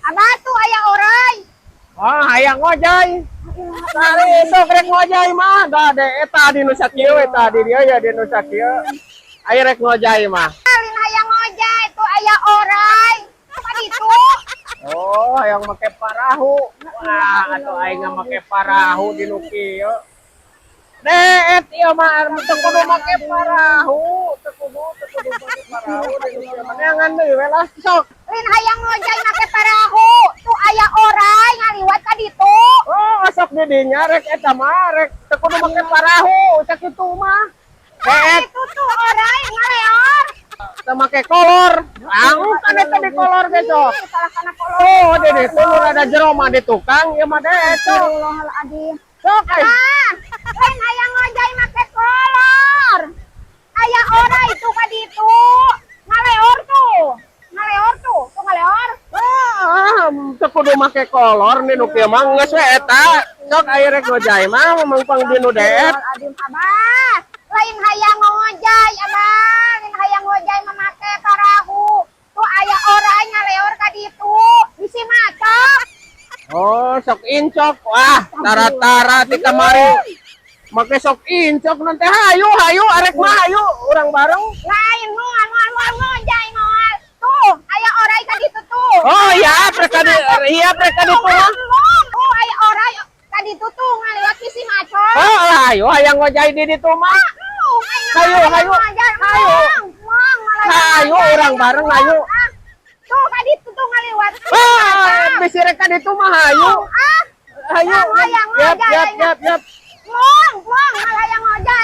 Abah, tuh aya oray. Ah, hayang ngojay. Tadi sok rek ngojay mah, da de eta di nu sakieu, eta di dieu ya, di nu sakieu. Ayo rek ngojay mah. Lain hayang ngojay, tuh aya oray. Tuh ditu. Oh, hayang make parahu. Wah, atuh aing make parahu di nu kieu. Deet ieu mah teu kudu make parahu, teu kudu make parahu di nu kieu mah. Neangan deui we lah, sok. Lain hayang ngojay make parahu. Tuh aya oray ngaliwat ka ditu. Oh, sok di dinya rek eta mah rek teu kudu make parahu, sakitu mah. Deet. Itu tuh oray ngaleor. Teu make kolor. Ang kan eta di kolor ge, sok. Ih, salah kana kolor. Oh, di ditu nu rada jero mah di tukang ieu mah deet, sok. Astagfirullahaladzim. Sok eh. Ah, lain hayang ngojay make kolor. Aya oray tuh ka ditu. Ngaleor tuh. Ngaleor tuh, tuh ngaleor. Ah, teu kudu make kolor di nu kieu mah, geus we eta. Sok aya rek ngojay mah mangpang di nu deet. Astagfirullahaladzim, Abah. Lain hayang ngojay, Abah. Lain hayang ngojay make parahu. Tuh aya oray ngaleor ka ditu. Bisi macok. Oh, sok incok. Wah, tara-tara ti kamari. Make sok incok nanti, hayu hayu arek mah hayu urang bareng. Lain moal moal moal ngojay moal. Tuh, aya oray ka ditu tuh. Oh iya, mereka di iya mereka di Tuh, mah. tuh aya oray ka ditu tuh ngaliwat bisi macok. Oh, hayu hayang ngojay di ditu mah. Hayu, hayu, hayu. Hayu urang bareng, hayu. Tuh ka ditu tuh ngaliwat. Ah, bisi rek ka ditu mah hayu. Ah, Hayu. Hayang Yap, ngojay, yap, yap, yap. Mong, mong, hayang ngojay.